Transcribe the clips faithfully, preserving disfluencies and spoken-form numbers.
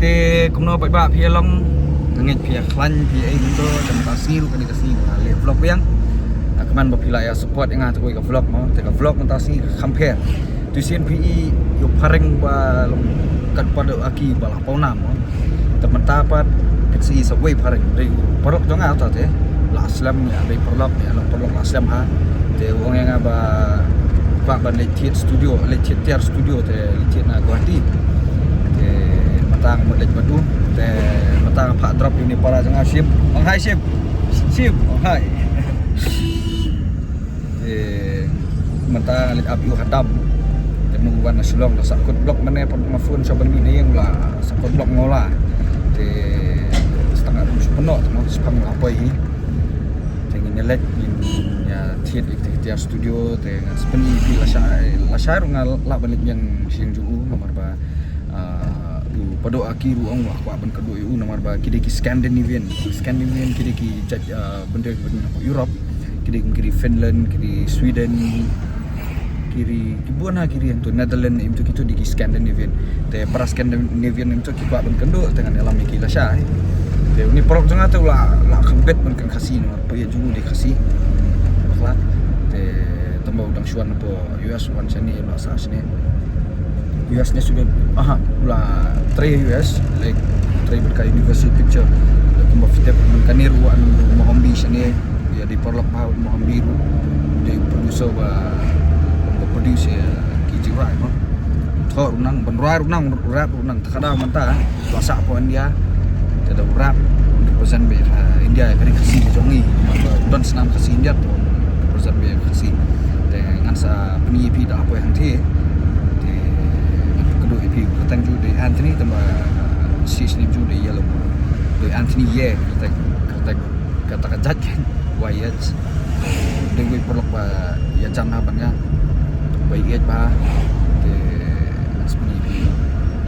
Te kumno pat ba phi ïa long, nga ngeit phi ïa khlaiñ, phi ïa ei mynta, te mynta sngi ruh ka dei ka sngi ba leh vlog biang. Nga kmen ba phi la ïa support ïa nga te kawei ka vlog mo, te ka vlog mynta sngi ka kham pher. Tu sien phi i ïa u phareng ba long kat pat u aki ba la paw nam mo. Te mynta pat phi sa i sa wei phareng, dei u paralok jong nga ta te la slem, ïa dei paralok, ïa long paralok la slem ha. Te u ong ïa nga ba kwah ban leit thied studio, leit thied tiar studio, te leit thied na Guwahati. Te mynta nga mut leit bad u, te mynta nga phah drop ïa une u para jong nga Shim. Ong hai Shim. Shim, ong hai. Te mynta nga leit ap ïa u ha dam. Te mynta u wan na Shillong, la sah kut block mynne, pat nga phone sha ban mih na ïing, la sah kut block, nga la. Te stang ar shu pynnoh te mo, shiphang la poi hi. Te ngin ïa leit, ngin ïa thied ïa ka tiar studio, te ngan sa pyni ïa phi lashai, lashai ruh nga lah ban leit biang sha ïing jong u, namar ba, ah, u Padoh Aki ruh u ong u kwah ban kynduh ïa u, namar ba ki dei ki Scandinavian. Scandinavian ki dei ki jait, ah, bynriew, bynriew hapoh Europe. Ki dei, ki dei Finland, ki dei Sweden, ki dei, ki bun ha, ki dei hangto Netherlands, im to kito dei ki Scandinavian. Te para Scandinavian im to ki kwah ban kynduh, te ngan ïalam ïa ki lashai. Te une u paralok jong nga te u la, la kham bit ban kren Khasi, namar paidbah jong u dei Khasi. Bakla. Te tang ba u dang shu wan hapoh U S, wan shane, la sah shane. U S ne shu, aha, u la trei U S, like, trei bad ka Universal Picture. Te kumba phi tip, mynta kane ruh u wan Mohombi shane, ïa dei paralok bha u Mohombi ruh. Dei producer ba, ba produce ïa ki jingrwai mo. Thoh ruh nang, ban rwai ruh nang, rap ruh nang, te ka dei mynta la sah hapoh India. Te da u rap represent beit ha India, ka ri Khasi ka jong ngi. Ba don snam Khasi India te represent beit Khasi. Te ngan sa pyni ïa phi da poi hangtei. Te ngan pynkynduh ïa phi, kyrteng jong u dei Anthony, tang ba stage name jong u dei Yellow. Dei Anthony Ye, kyrteng, kyrteng, kata ka jait kan. Wai H. Dei wei paralok ba ïa jan ha ban nga. Wai H ba. Te ngan sa pyni ïa phi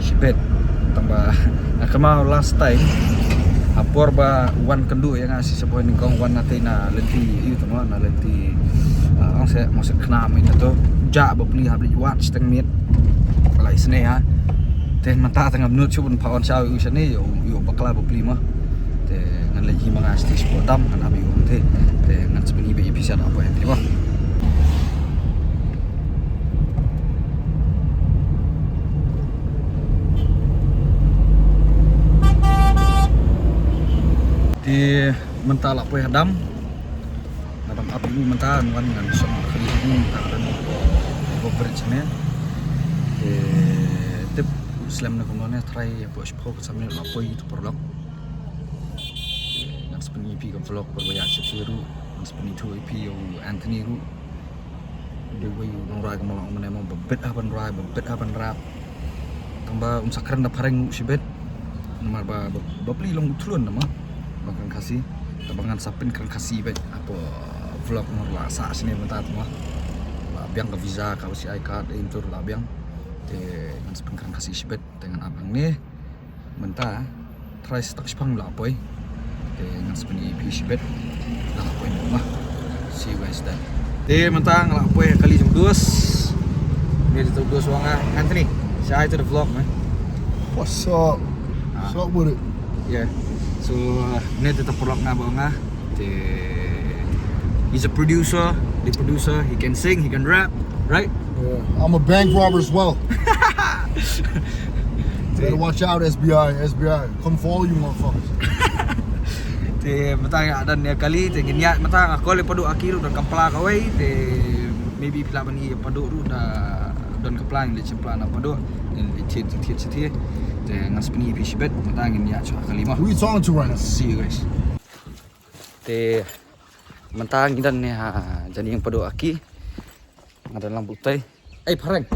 shibit. Tang ba nga kynmaw last time ha por ba wan kynduh ïa nga shi saboi nyngkong, wan na tei na lynti ïa u tang, na lynti, ah, ong se, mos khnam ïa to. Jah bapli hap leit wad shiteng miet. Lai sne ha. Te mynta tang ngam nud shuh ban phah wan sha u shane, ïa u, ïa u bakla bapli mo. Te ngan leit hi ma nga sha station dam, ngan ap ïa u hangtei. Te ngan sa pyni beit ïa phi sha da poi hangtei mo. Te mynta la poi ha dam. Nga dang ap ïa u mynta, ngan wan ngan shong ha khlieh mynta ka dang over bridge ne. Te tip u slem ne kumno ne, trai ïa poi shiphew ka sa minit la poi tu paralok. Ngan sa pyni ïa phi ka vlog ba ïa sha phi ruh, ngan sa pyni ïa phi ïa u Anthony ruh. Dei wei u nongrwai kumba long mynne mo, ba bit ha ban rwai, ba bit ha ban rap. Tang ba um sa kren da phareng ruh shibit. Namar ba, ba, bapli long u thlun namar ba kren Khasi. Te ba ngan sa pynkren Khasi beit hapoh vlog, namar la sah shane mynta te mo. La biang ka visa, ka O C I card, eh, ïa u la biang. Te ngan sa pynkren Khasi shibit, te ngan ap hangne. Mynta trai stak shipang la poi. Te ngan sa pyni ïa phi shibit. La poi mo ma. See you guys then. Te mynta nga la poi ha kali jong u dos. Ni tu dos wa nga, Anthony. Say hi to the vlog, man. What's up? Ah. What's up with it? Yeah. So, uh, ni tu paralok nga ba nga. Te, he's a producer, the producer, he can sing, he can rap, right? Yeah. I'm a bank robber as well. Better watch out, S B I, S B I. Come for all you motherfuckers. Te mynta nga don ïa kali, te ngin ïa mynta nga call ïa Padoh Aki ruh don kam pla kawei, te maybe phi lah ban ïa Padoh ruh da don kam pla, ngin leit sha pla na Padoh, ngin leit thied thied thied. Te ngan sa pyni ïa phi shibit, mynta ngin ïa sha kali mo. Who you talking to right now? See you guys. Te mynta ngi don ne ha jani ïing Padoh Aki. Nga don lang butei. Ei phareng.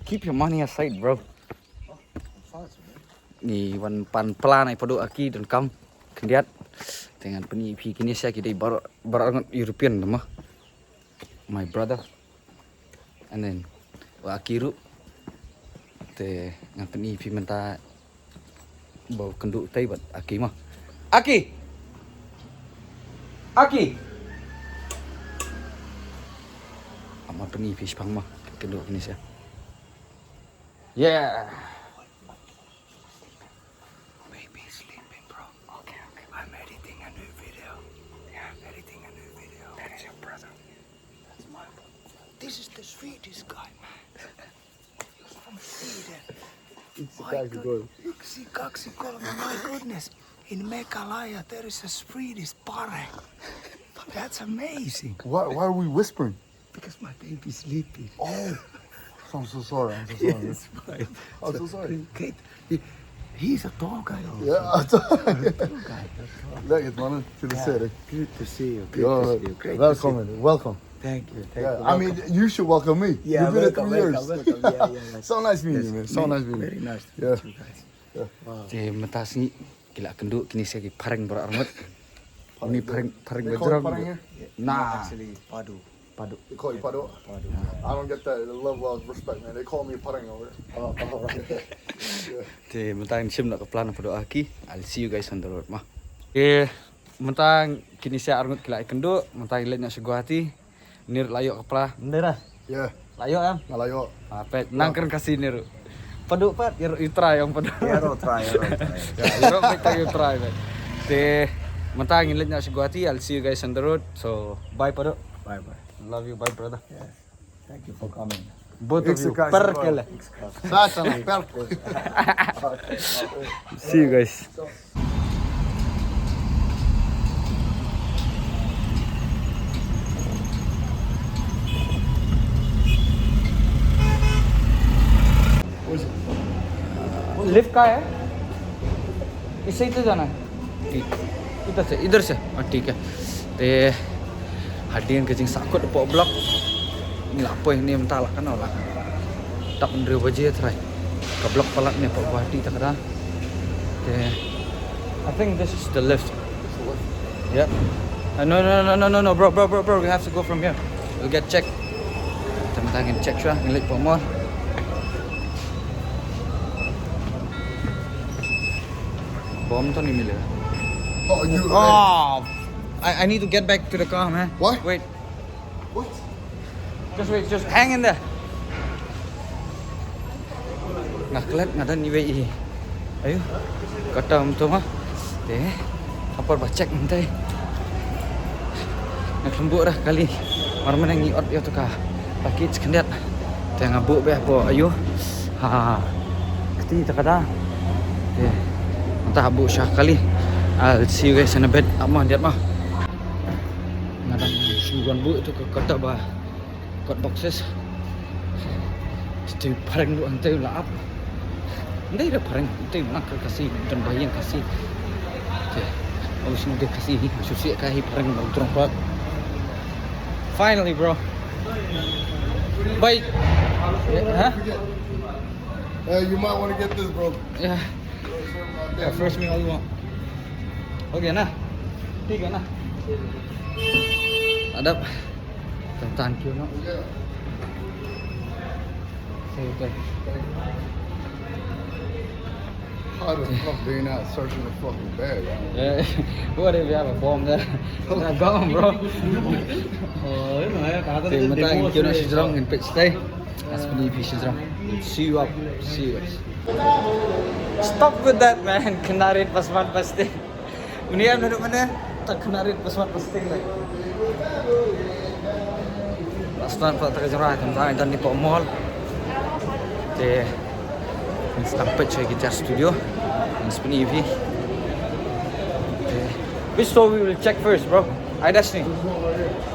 Keep your money aside, bro. Ngi wan pan plan ai Padoh Aki don kam khyndiat. Te ngan pyni phi kine sha ki dei baroh baroh ngut European dama. My brother. And then wa Aki ruh. Te ngan pyni phi mynta ba u kynduh tei bad Aki ma. Aki. Aki. Ama pyni phi shipang ma. Kynduh kine sha. Yeah. This is the sweetest guy, man. He's from Sweden. It's my good. It's Kaxi Golem. My goodness. In Meghalaya, there is a Swedish parrot. That's amazing. Why, why are we whispering? Because my baby's sleeping. Oh, I'm so sorry. I'm so sorry. It's fine. I'm so sorry. Great. He, he's a tall guy also. Yeah, I thought. Tall guy. Lekker man, til å se deg. Good to see you. Good to see you. Great to see you. Welcome. Welcome. Thank you. Thank you. I mean, you should welcome me. Yeah, you've been here three years. Welcome, welcome. Yeah, yeah, yeah. So nice meeting you, man. So nice meeting you. Very nice to meet you guys. Yeah. Wow. Te mynta sngi ki la kynduh kine sa ki phareng baroh arngut. Ni phareng, phareng bajrong. Nah. Actually, padu. Padu. They call you padu? Padu. I don't get that level of respect, man. They call me phareng over there. Oh, oh, right. Te mynta ngin shim noh ka pla na padu aki. I'll see you guys on the road ma. Te mynta kine sa arngut ki la kynduh, mynta ngin leit noh sha Guwahati. Nir la ïoh ka pla. Nir ah? Yeah. La ïoh em? Nga la ïoh. Ah, peit, nang kren Khasi nir. Padu pat, ïaroh ïa u trai ong padu. Ïaroh trai, ïaroh trai. Ya, ïaroh peit tang ïa u trai peit. Te mynta ngin leit noh sha Guwahati, I'll see you guys on the road. So, bye padu. Bye bye. Love you, bye brother. Yeah. Thank you for coming. Both of you. Per kele. Sa sa per. See you guys. लिफ्ट कहाँ है? इससे ही तो जाना है। ठीक। इधर से, इधर से। हाँ, ठीक है। Te hadien ka jingsahkut hapoh block. Ngi la poi hangne mynta la ka no la. Tap hynriew baje trai. Ka block palat ne hapoh Guwahati ta ka da. Te I think this is the lift. This is the lift. Yeah. Uh, no, no, no, no, no, no, bro, bro, bro, bro. We have to go from here. We'll get checked. Te mynta ngin check shuwa, ngin leit hapoh mall. Bom to ni mile. Oh, you. Oh, I, I need to get back to the car, man. What? Wait. What? Just wait, just hang in there. Nga klet nga don iwei i. Ayo. Kata um to ma. Te. Apar ba check mynta. Nga khlem buh ra kali. Mar mynne ngi ot ïa to ka package khyndiat. Te nga buh beh hapoh ayo. Ha. Kti ta ka da. Te. Mynta buh sha kali. I'll see you guys in a bit. Ap ma, diat ma. Nga dang shu wan buh ïa to ka kata ba kot boxes. Te phareng ruh hangtei la ap. Hangtei da phareng, hangtei nang ka Khasi, don ba ïeng Khasi. Te, oh, shu de Khasi hi, shu sieh ka hi phareng ba u trong pat. Finally, bro. Bye. Huh? Uh, you might want to get this, bro. Yeah. Yeah, first meal you want. Okay na. Thik hai na. Adab. Thank you, no. Okay. How the fuck they not searching the fucking bag? Yeah. What if you have a bomb there? Gone, bro. Oh, you know, I thought they did more serious stuff. Te mynta ngin kiew noh shajrong, ngin peit shatai. As per ni phi shajrong. See you up. See you guys. Stop with that, man. Khynnah rit ba smat ba sting. Une em naduh mynne, ta khynnah rit ba smat ba sting leh. Last night pat ta ka jingrwai, te mynta ngin don hapoh mall. Te ngin sdang peit sha ki Tiar Studio. Ngin sa pyni ïa phi. Te which store we will check first, bro? Idasni.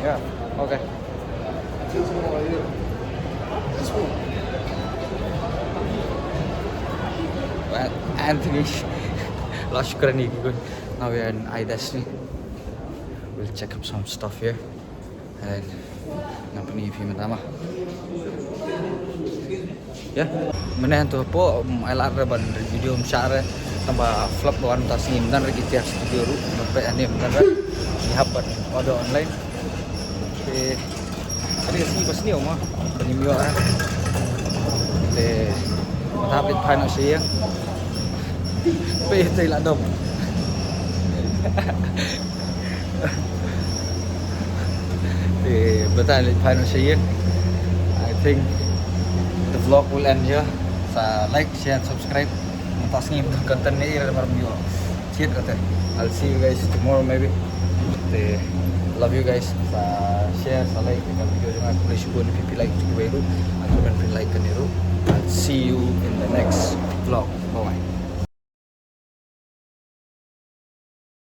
Yeah, okay. Well, Anthony. Lashkrani. Now we are in Idasni. We'll check up some stuff here. And ngan pyni ïa phi mynta ma. Yeah. Mynne to hapoh, um, ai lad re ban ri video ym shah re. Tang ba flop ba wan mynta sngi, ym don re ki Tiar Studio ruh. Ban peit hangne ym don re. Ngi hap ban order online. Te ka dei ka sngi ba sniew mo ba ngim ïoh eh. Te mynta hap leit phai noh sha ïing. Peit te la dom. Te mynta leit phai noh sha ïing. I think the vlog will end here. Sa like, share, subscribe. Mynta sngi mynta content ne ïa mar ym ïoh. Cheers kata. I'll see you guys tomorrow maybe. Te Love you guys. Sa share, sa like ïa ka video jong nga. Khublei shibun ïa phi, phi like, phi like ruh. Ïa phi men phi like kane ruh. I'll see you in the next